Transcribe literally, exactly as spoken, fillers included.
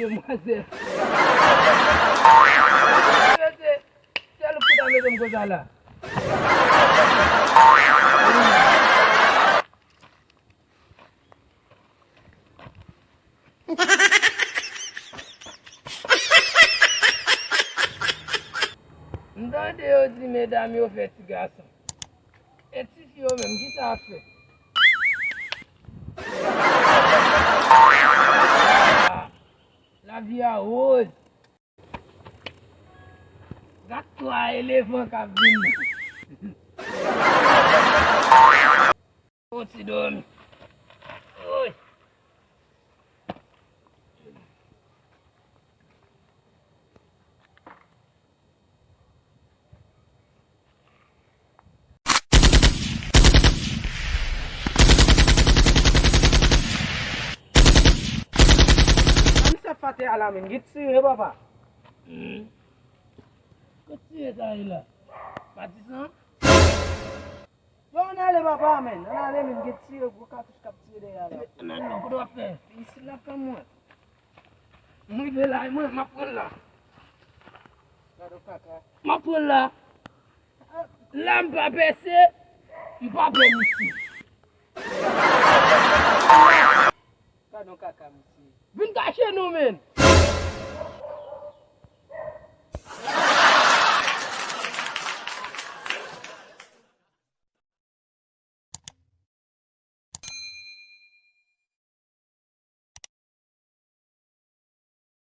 Demwazèl. Rete, sèl ou ki ta mete m konsa la. M tande yo di medam yo fè ti gason. E tifi yo menm, kisa y ap fè? Lavi a woz. Gad twa elevan k ap vin. Yon ti dòmi. Oy. Misye ap fate a la, men. Gen tire, papa. Hmm. Kot tire sa ye la? Matisan? Yo, ann ale, papa, men. Ann ale, men. Gen tire, gwo katouch k ap tire dèyè a la. Ann ale, kote w ap fè? Isit la, pa mwen. M rive la, mwen, m ap pran l la. Gade kaka. M ap pran l la. La, m pa pèse, m pa pè misye. Gade yon kaka, mesye. Vin kache nou, men.